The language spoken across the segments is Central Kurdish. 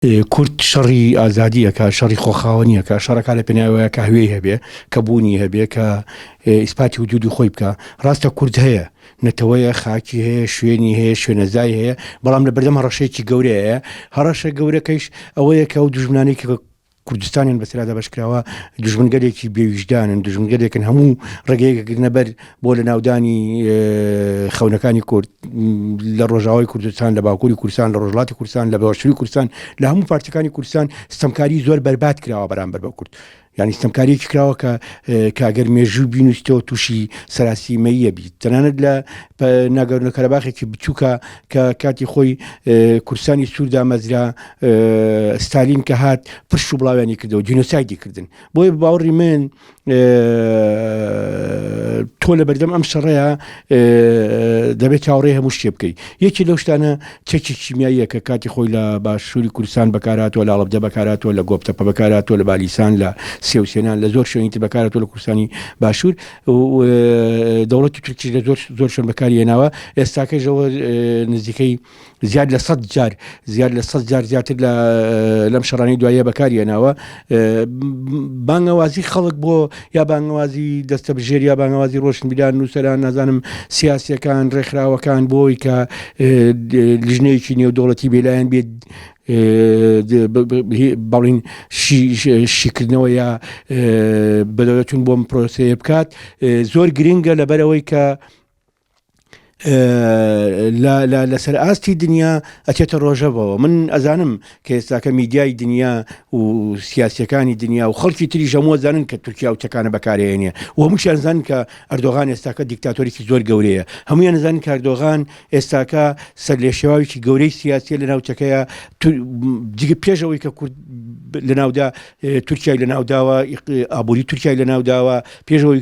کورد شەڕی ئازادی ئەکا، شەڕی خۆخاوەنی ئەکا، شەڕەکا لە پێناوەیە کە هەوێی هەبێ، کە بوونی هەبێ، کە ئیسپاتی وجودی خۆی بکا. ڕاستە کورد هەیە، نەتەوەیە، خاکی هەیە، شوێنی هەیە، شوێنەزای هەیە، بەڵام لە بەردەم هەڕەشەیەکی گەورەیە. هەڕەشە گەورەکەیش ئەوەیە کە ئەو دوژمنانەی کە کوردستانیان بەسەرا دابەشکراوە دوژمنگەلێکی بێویژدانن، دوژمنگەلێکن هەموو ڕێگەیەک ئەگرنە بەر بۆ لەناودانی خەونەکانی کورد لە ڕۆژاوای کوردستان، لە باکووری کوردستان، لە ڕۆژهەڵاتی کوردستان، لە باشووری کوردستان، لە هەموو پارچەکانی کوردستان ستەمکاری زۆر بەرباد کراوە بەرامبەر بە کورد. یعنی ستەمکاریەکی کراوە کە کاگەر مێژوو بینوسیتەوە تووشی سەراسیمەیە بیت. تەنانەت لە ناگەرنە کەرەباخێکی بچووکە کە کاتی خۆی کوردستانی سوور دامەزرا، ستالین کە هات پرش و بڵاویانی کردەوە، جینۆسایدی کردن. بۆیە باوەڕی من تۆ لە بەردەم ئەم شەڕەیە دەبێت چاوەڕێ هەموو شتێ بکەیت. یەکی لەو شتانە چەکی کیمیاییە کە کاتی خۆی لە باشووری کوردستان بەکارهاتووە، لە هەڵەبجە بەکارهاتووە، لە گۆپتەپە بەکارهاتووە، لە بالیسان، لە سێوسێنان، لە زۆر شوێنی تر بەکارهاتووە لە کوردستانی باشوور. دەوڵەتی تورکیش لە زۆر زۆر شوێن بەکاری هێناوە. ئێستاکەشەوە نزیکەی زیاد لە سەد جار زیاد لە سەد جار زیاتر لە لەم شەڕانی دواییە بەکاری هێناوە. بانگەوازی خەڵک بۆ یا بانگەوازی دەستەبژێر یا بانگەوازی ڕۆشنبیران، نووسەران، نازانم سیاسیەکان، ڕێکخراوەکان بۆی کە لیژنەیەکی نێودەوڵەتی بێلایەن بێت بەڵین شیکردنەوە یا بەدەوەچون بۆم پرۆسەیە بکات زۆر گرنگە لەبەرەوەی کە لەسەر ئاستی دنیا ئەچێتە ڕۆژەڤەوە. من ئەزانم کە ئێستاکە میدیای دنیا و سیاسیەکانی دنیا و خەڵکی تریش هەموو ئەزانن کە تورکیا ئەو چەکانە بەکارهێنێ و هەمووشیان زانن کە ئەردۆغان ئێستاکە دیکتاتۆرێکی زۆر گەورەیە. هەموویان ئەزانن کە ئەردۆغان ئێستاکە سەرلێشێواوێکی گەورەی سیاسیە لە ناوچەکەیە، جگە پێش ئەوەی کە کورد لەناودا تورکیای لەناوداوە، ئابووری تورکیای لەناوداوە، پێش ئەوەی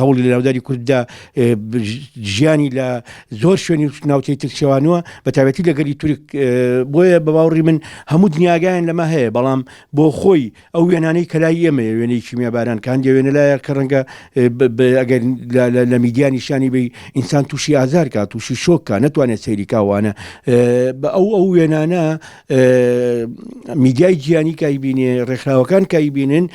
هەوڵی لەناودانی کورد بدا ژیانی لە زۆر شوێنی ناوچەی تر شێوانووە، بە تایبەتی لە گەلی تورک. بۆیە بە باوەڕی من هەموو دنیاگایان لەمە هەیە، بەڵام بۆ خۆی ئەو وێنانەی کە لای ئێمەیە، وێنەی کیمیاباران کە هەندێ وێنە لایە کە ڕەنگە ئەگەر لە میدیا نیشانی بی ئینسان تووشی ئازار کا، تووشی شۆک کا، نەتوانێت سەیری کا وانە. ئەو ئەو وێنانە میدیای جیهانی کای بینێ، ڕێکخراوەکان کای بینن،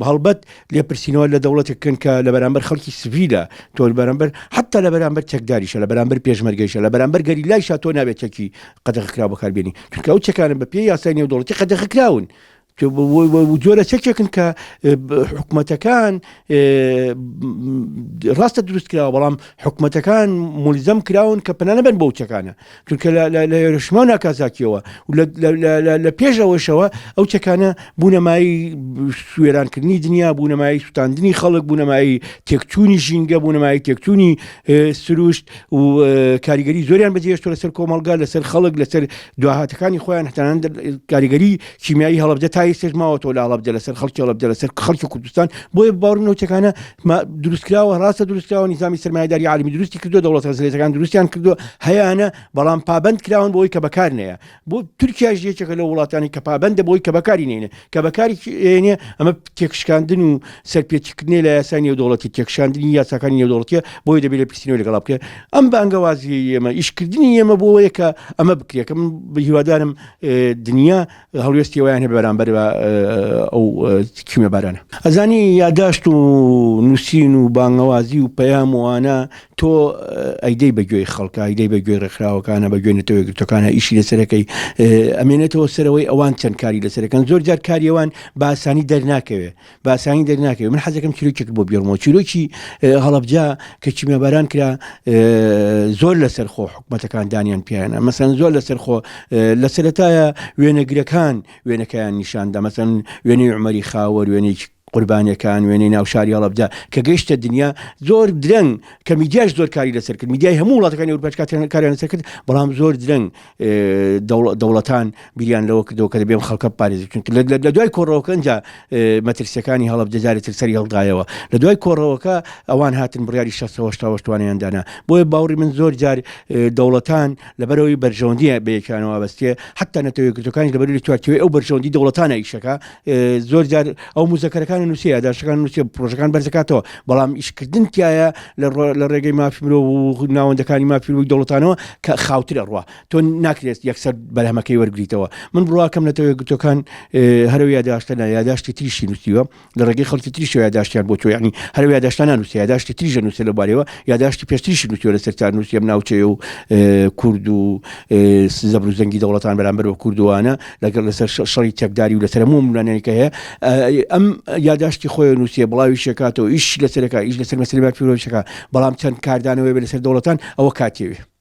هەڵبەت لێپرسینەوە لە دەوڵەتێک بکەن کە لە بەرامبەر خەڵکی سڤیلە، تۆ بەرامبەر حتا لە بەرامبەر چەکداریشە، لە بەرامبەر پێشمەرگەیشە، لە بەرامبەر گەریلایشە تۆ نابێت چەکی قەدەغەکراو بەکاربێنی، چونکە ئەو چەکانە بە پێی یاسای نێودەوڵەتی قەدەغەکراون. جۆرە چەکێکن کە حکومەتەکان ڕاستە دروست کراوە، بەڵام حکومەتەکان ملزەم کراون کە پەنا نەبەن بەو چەکانە، چونکە لە هێرۆشیما و ناکازاکیەوە لە پێش ئەوەشەوە ئەو چەکانە بوونە مایەی وێرانکردنی دنیا، بوونە مایەی سوتاندنی خەڵک، بوونە مایەی تێکچوونی ژینگە، بوونە مایەی تێکچوونی سروشت و کاریگەری زۆریان بەجێهێشتووە لەسەر کۆمەڵگا، لەسەر خەڵک، لەسەر دواهاتەکانی خۆیان، تەنانەت کاریگەری کیمیایی هەڵەبجە تا ئێستاش ماوەتەوە لە هەڵەبجە، لەسەر خەڵکی هەڵەبجە، لەسەر خەڵکی کوردستان. بۆیە باوەڕم نەوتەکانە دروستکراوە، ڕاستە دروستکراوە، نیزامی سەرمایەداری عالمی دروستی کردو، دەوڵەتە زلێزەکان دروستیان کردو هەیانە، بەڵام پابند کراون بۆی کە بەکار نەیە. بۆ تورکیاش یەکێکە لەو وڵاتانی کە پابندە بۆی کە بەکاری نێنێ، کە بەکاری نێ ئەمە تێکشکاندن و سەرپێچیکردنی لە یاسای نێودەوڵەتی، تێکشاندنی یاساکانی نێودەوڵەتیە. بۆیە دەبێت لێپرسینەوەی لەگەڵا بکرێت. ئەم بانگەوازی ئێمە، ئیشکردنی ئێمە بۆ ئەوەیە کە ئەمە بکرێت، کە من هیوادارم دنیا هەڵوێستی ئەویان هەبێ بەرامبەر بە ئەو کیمیابارانە. ئەزانی یاداشت و نووسین و بانگەوازی و پەیام و ئەوانە تۆ ئەیدەی بە گوێی خەڵکە، ئەیدەی بە گوێی ڕێکخراوەکانە، بە گوێی نەتەوە یەکگرتووەکانە، ئیشی لەسەرەکەی ئەمێنێتەوە سەرەوەی ئەوان چەند کاری لەسەرەکەن. زۆر جار کاری ئەوان بە ئاسانی دەرناکەوێ، بە ئاسانی دەرناکەوێ. من حەزەکەم چیرۆکێک بۆ بگێڕمەوە، چیرۆکی هەڵەبجە کە کیمیاباران کرا زۆر لەسەر خۆ حکومەتەکان دانیان پیانە، مەسەن زۆر لەسەر خۆ لە سەرەتایە وێنەگرەکان وێنەکەیان نیشاندا، مەسەن وێنەی عومەری خاوەر، وێنەی قوربانیەکان، وێنەی ناو شاری هەڵەبجە کە گەیشتە دنیا زۆر درەنگ، کە میدیاش زۆر کاری لەسەر کرد، میدیای هەموو وڵاتەکانی ئەوروپاش کاریان لەسەر کرد، بەڵام زۆر درەنگ دەوڵەتان بیریان لەوە کردەوە کە دەبێ ئەم خەڵکە بپارێزن، چونکە لە دوای کۆڕەوەکە ئینجا مەترسیەکانی هەڵەبجە جارێ تر سەری هەڵدایەوە. لە دوای کۆڕەوەکە ئەوان هاتن بڕیاری 688 وانیان دانا. بۆیە باوەڕی من زۆر جار دەوڵەتان لەبەرەوەی بەرژەوەندی بە یەکیانەوە وابەستەیە، حتا نەتەوە یەکگرتووەکانیش لەبەرەوەی چوارچێوەی ئەو بەرژەوەندی دەوڵەتانە ئیشەکە، زۆر جار ئەو موزەکەرەکان نووسێ، یاداشتەکان نووسێ، پرۆژەکان بەرزەکاتەوە، بەڵام ئیشکردن تایە لە ڕێگەی مافی مرۆڤ و ناوەندەکانی مافی مرۆڤی دەوڵەتانەوە کە خاوتر ئەڕوا. تۆ ناکرێت یەکسەر بەرهەمەکەی وەرگریتەوە. من بڕواکەم نەتەوە یەکگرتووەکان هەرەو یاداشتە نا یاداشتی تریشی نووسیوە، لە ڕێگەی خەڵکی تریشەوە یاداشتیان بۆ چووە، یانی هەرەو یاداشتە نانووسێ، یاداشتی تریش ئەنووسێ لەو بارەیەوە، یاداشتی پێشتریشی نووسیوە لەسەر چارەنووسی ئەم ناوچەیە و کورد و زەبر و زەنگی دەوڵەتان بەرامبەر بە کورد و ئەوانە، لەگەڵ لەسەر شەڕی چەکداری و لەسەر هەموو ململانێیەک کە هەیە. ئەم یاداشتی خۆی نووسیە، بڵاویشی ئەکاتەوە، ئیش لەسەر ئەکا، ئیش لەسەر مەسەلەی مافی مرۆڤیش ئەکا، بەڵام چەند کاردانەوەی بێ لەسەر دەوڵەتان ئەوە کاتیەوێ.